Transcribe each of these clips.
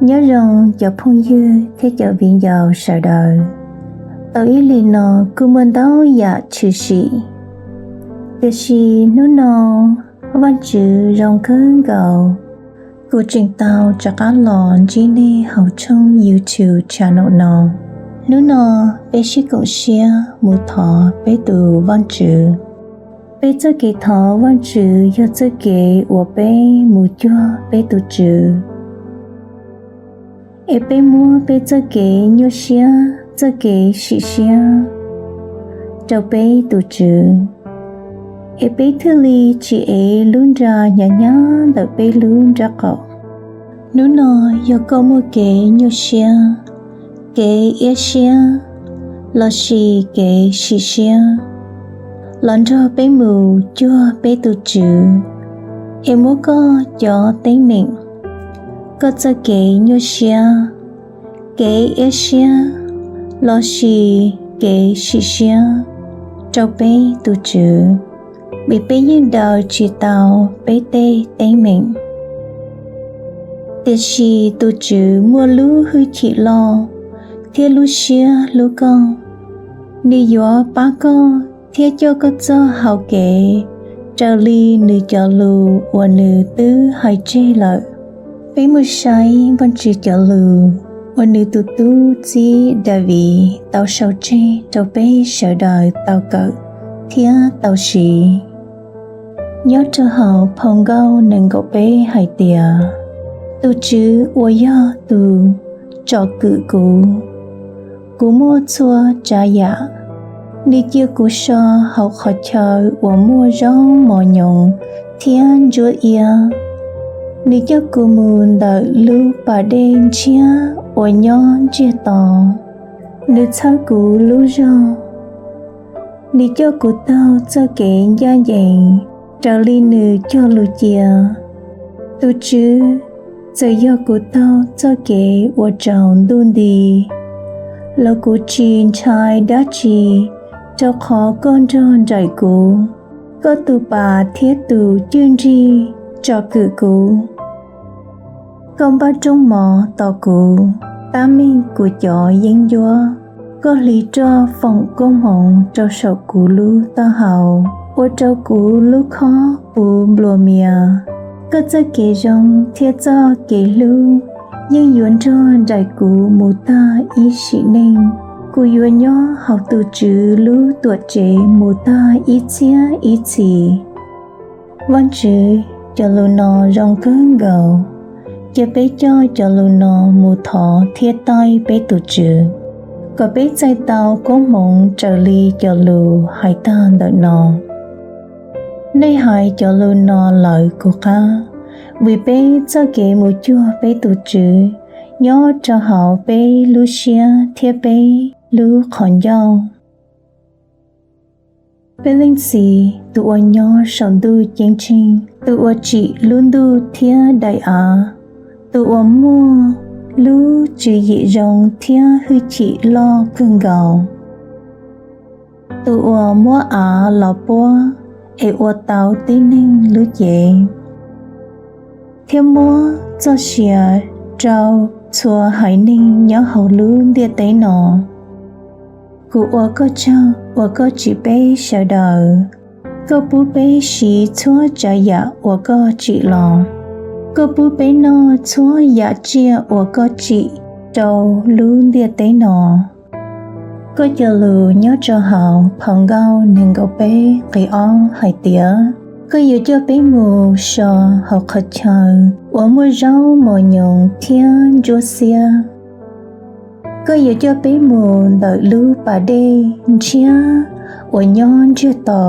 Nyob zoo cov phooj ywg thiab cov viv ncaus sawv daws. Tau ib hlis no kuj muaj ntau yam tshwm sim, tiam sis hnub no Vajtswv zoo kawg nkaus, kuv tseem tau rov qab los ntsib nej hauv tshooj YouTube channel no. Hnub no peb sib koom siab mus thov peb tus Vajtswv. Peb txoj kev thov Vajtswv yog txoj kev uas peb mus cuag peb tus Tswv, es peb muab peb txoj kev nyuaj siab, txoj kev sim siab rau peb tus Tswv, es peb thiaj li tsis ev lub nra hnyav hnyav ntawm peb lub nraub qaum. Hnub no yog koj muaj kev nyuaj siab, kev iab siab, lossis kev sim siab, los nrog peb mus cuag peb tus Tswv, es muab koj cov teeb meem, koj txoj kev nyuaj siab, kev iab siab, lossis kev sim siab rau peb tus Tswv, vim peb yeej daws tsis tau peb tej teeb meem. Tiam sis tus Tswv muaj lub hwj chim loj thiab lub siab hlub koj. Nws yuav pab koj thiab coj koj txoj hau kev raws li nws cov lus uas nws twb hais tseg lawm. Peb mus saib Vajtswv cov lus uas nws tus tub txib Daviv tau sau tseg rau peb sawv daws tau kawm thiab tau siv. Nyob rau hauv phau Nkauj nees nkaum peb hais tias, tus Tswv uas yog tus tsom kwm kuv, kuv muaj txhua tsav yam. Nws cia kuv so hauv qhov chaw uas muaj zaub mos nyoos thiab ntsuab iab. Nws coj kuv mus ntawm lub pas dej ntshiab uas nyob ntsiag to. Nws txhawb kuv lub zog. Nws coj kuv taug txoj kev ncaj ncees raws li nws cog lus cia. Tus Tswv, txawm yog kuv taug txoj kev uas tsaus ntuj nti, los kuv tsis ntshai dab tsi, rau qhov koj nrog nraim kuv. Koj tus pas thiab tus cwj nrig tsom kwm kuv. Koj npaj rooj mov tos kuv, tab meeg kuv cov yeeb ncuab. Koj hliv roj foom koob hmoov rau saum kuv lub taub hau, ua rau kuv lub khob puv npluas mias. Koj txoj kev zoo thiab txoj kev hlub yeej yuav nrog nraim kuv mus tag ib sim neej. Kuv yuav nyob hauv tus Tswv lub tuam tsev mus tag ib txhiab ib txhis. Vajtswv cov lus no zoo kawg nkaus. Cia peb coj cov lus no mus thov thiab taij peb tus Tswv, kom peb txais tau koob hmoov raws li cov lus hais tag ntawm no. Nej hais cov lus no lawv kuv qab, vim peb txoj kev mus cuag peb tus Tswv nyob rau hauv peb lub siab thiab peb lub qhov ncauj. Peb Leej Txiv, tus uas nyob saum ntuj ceeb tsheej, tus uas tsim lub ntuj thiab daim av, tus uas muaj lub tswv yim zoo thiab hwj chim loj kawg nkaus, tus uas muab av los puab es ua tau tib neeg lub cev, thiab muab txoj sia rau txhua haiv neeg nyob hauv lub ntiaj teb no. Kuv ua koj tsaug uas koj tsim peb sawv daws. Koj pub peb siv txhua tsav yam uas koj tsim los. Koj pub peb noj txhua yam tsiaj uas koj tsim rau lub ntiaj teb no. Koj cov lus nyob rau hauv phau Nkauj nees nkaum peb nqe ob hais tias, koj yuav coj peb mus so hauv qhov chaw uas muaj zaub mos nyoos thiab ntsuab xiab. Koj yuav coj peb mus ntawm lub pas dej ntshiab uas nyob ntsiag to.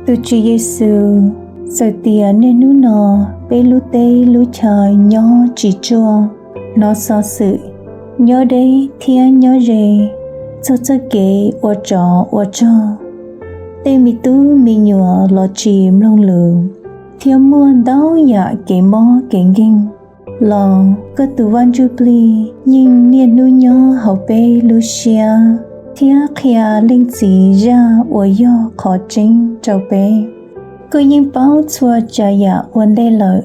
Tus Tswv Yexus, txawm tias niaj hnub no peb lub teb lub chaw nyob tsis tsuaj, hnov xov xwm, nyob deb thiab nyob ze, txog txoj kev ua tsov ua rog, tej me tub me nyuam los tsis mloog lus, thiab muaj ntau yam kev mob kev nkeeg, los koj tus Vaj Ntsuj Plig yeej niaj hnub nyob hauv peb lub siab thiab qhia Leej Txiv zaj uas yog qhov tseeb rau peb. Koj yeej paub txhua tsav yam ua ntej lawm,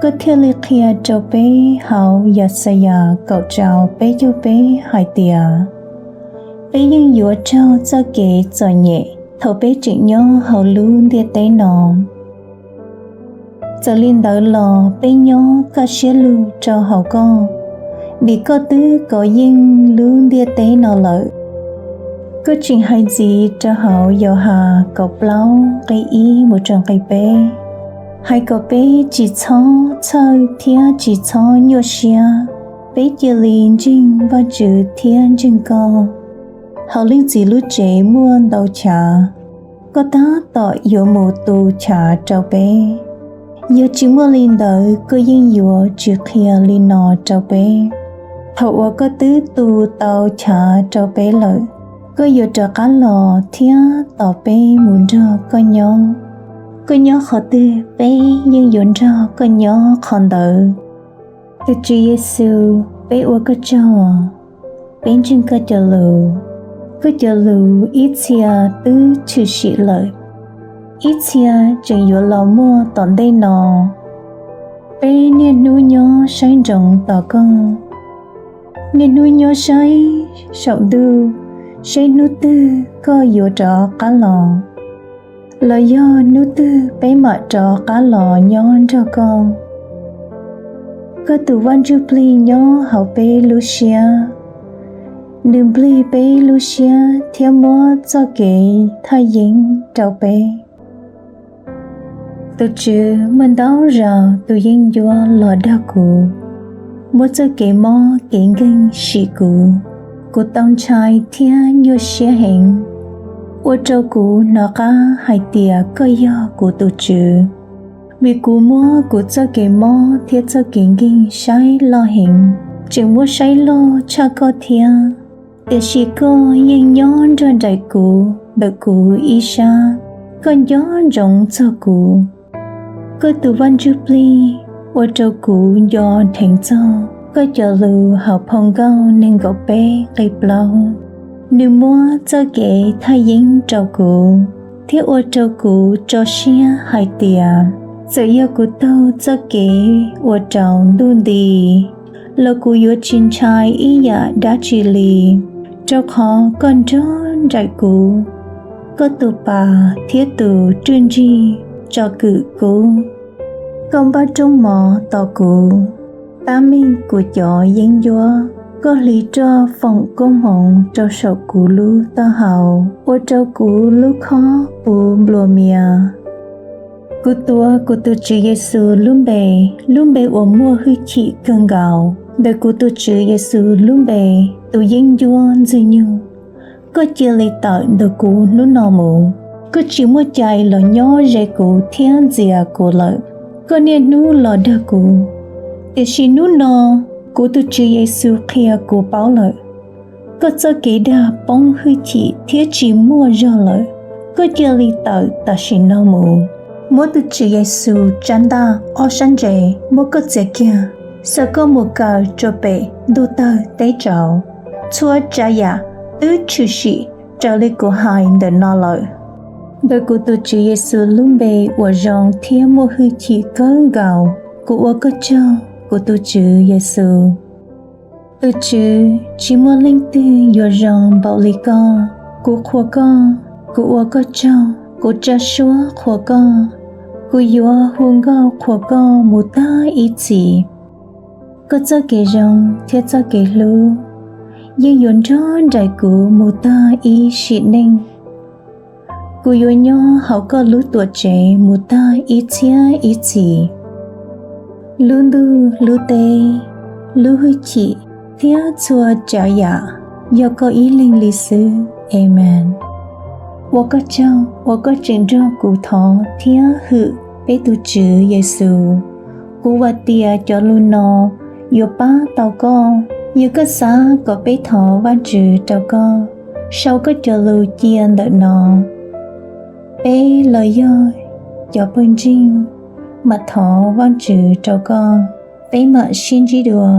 Koj thiaj li qhia rau peb hauv Yaxayas kaum rau peb caug peb hais tias, peb yeej yuav raug txoj kev txom nyem thaum peb tseem nyob hauv lub ntiaj teb no. Txawm li ntawd los peb nyob kaj siab lug rau hauv koj, vim koj twb kov yeej lub ntiaj teb no lawm. Koj tseem hais ntxiv rau hauv Yauhas kaum plaub nqe ib mus rau nqe peb, hais kom peb tsis txhob txhawj thiab tsis txhob nyuaj siab. Peb cia li ntseeg Vajtswv thiab ntseeg koj. Hauv Leej Txiv lub tsev muaj ntau chav, koj tab tom yuav mus tu chav rau peb. Yog tsis muaj li ntawd koj yeej yuav tsis qhia li no rau peb. Thaum uas koj twb tu tau chav rau peb lawm, koj yuav rov qab los thiab tos peb mus nrog koj nyob. Koj nyob qhov twg peb yeej yuav nrog koj nyob qhov ntawd. Tus Tswv Yexus, peb ua koj tsaug, peb ntseeg koj cov lus. Koj cov lus ib txhia twb tshwm sim lawm, ib txhia tseem yuav los muaj tom ntej no. Peb niaj hnub nyob saib ntsoov tos koj, niaj hnub nyob saib saum ntuj, saib hnub twg koj yuav rov qab los, los yog hnub twg peb mam rov qab los nyob nrog koj. Koj tus Vaj Ntsuj Plig nyob hauv peb lub siab, nws nplig peb lub siab thiab muab txoj kev thaj yeeb rau peb. Tus Tswv, muaj ntau zaus tus yeeb ncuab los dag kuv, muab txoj kev mob kev nkeeg sim kuv. Kuv tau ntshai thiab nyuaj siab heev, ua rau kuv hnov qab hais tias koj yog kuv tus Tswv. Vim kuv muab kuv txoj kev mob thiab txoj kev nkeeg saib loj heev, tseem muab saib loj tshaj koj thiab. Tiam sis koj yeej nyob nrog nraim kuv ntawm kuv ib sab, koj nco ntsoov txog kuv. Koj tus Vaj Ntsuj Plig ua rau kuv nco dheev txog koj cov lus hauv phau Nkauj nees nkaum peb nqe plaub. Nws muab txoj kev thaj yeeb rau kuv, thiab ua rau kuv tso siab hais tias, txawm yog kuv taug txoj kev uas rau ntuj nti, los kuv yuav tsis ntshai ib yam dab tsi li, rau qhov koj nrog nraim kuv. Koj tus pas thiab tus rwj ntsig tsom kwm kuv. Koj npaj rooj mov tos kuv, tab meeg kuv cov yeeb ncuab. Koj hliv roj foom koob hmoov rau saum kuv lub taub hau, ua rau kuv lub khob puv nplua mias. Kuv tuav kuv tus Tswv Yexus lub npe, lub npe uas muaj hwj chim kawg nkaus. Ntawm kuv tus Tswv Yexus lub npe, tus yeeb ncuab Ntxwg Nyoog, koj cia li tawm ntawm kuv hnub no mus. Koj tsis muaj cai los nyob ze kuv thiab ntxias kuv lawm. Koj niaj hnub los dag kuv, tiam sis hnub no kuv tus Tswv Yexus qhia kuv paub lawm. Koj txoj kev dag poob hwj chim thiab tsis muaj zog lawm. Koj cia li tawm tam sim no mus. Muab tus Tswv Yexus tsab ntaj ob sab ntse muab koj txiav kiag, xa koj mus kaw rau pem ntuj tawg teb tsaus. Txhua tsav yam twb tshwm sim raws li kuv hais ntawm no lawm. Ntawm kuv tus Tswv Yexus lub npe uas zoo thiab muaj hwj chim kawg nkaus, kuv ua koj tsaug, kuv tus Tswv Yexus. Tus Tswv, tsis muaj leej twg yuav zoo npaum li koj. Kuv qhuas koj, kuv ua koj tsaug, kuv tsa suab qhuas koj, kuv yuav hu nkauj qhuas koj mus tag ib txhis. Koj txoj kev zoo thiab txoj kev hlub yeej yuav nrog nraim kuv mus tag ib sim neej. Kuv yuav nyob hauv koj lub tuam tsev mus tag ib txhiab ib txhis. Lub ntuj lub teb, lub hwj chim thiab txhua tsav yam yog koj ib leeg li xwb. Amees. Ua koj tsaug uas koj tseem nrog kuv thov thiab hwm peb tus Tswv Yexus. Kuv vam tias cov lus no yuav pab tau koj. Yog koj xav kom peb thov Vajtswv rau koj, sau koj cov lus cia ntawm no. Peb los yog cov pawg ntseeg mam thov Vajtswv rau koj. Peb mam sib ntsib dua.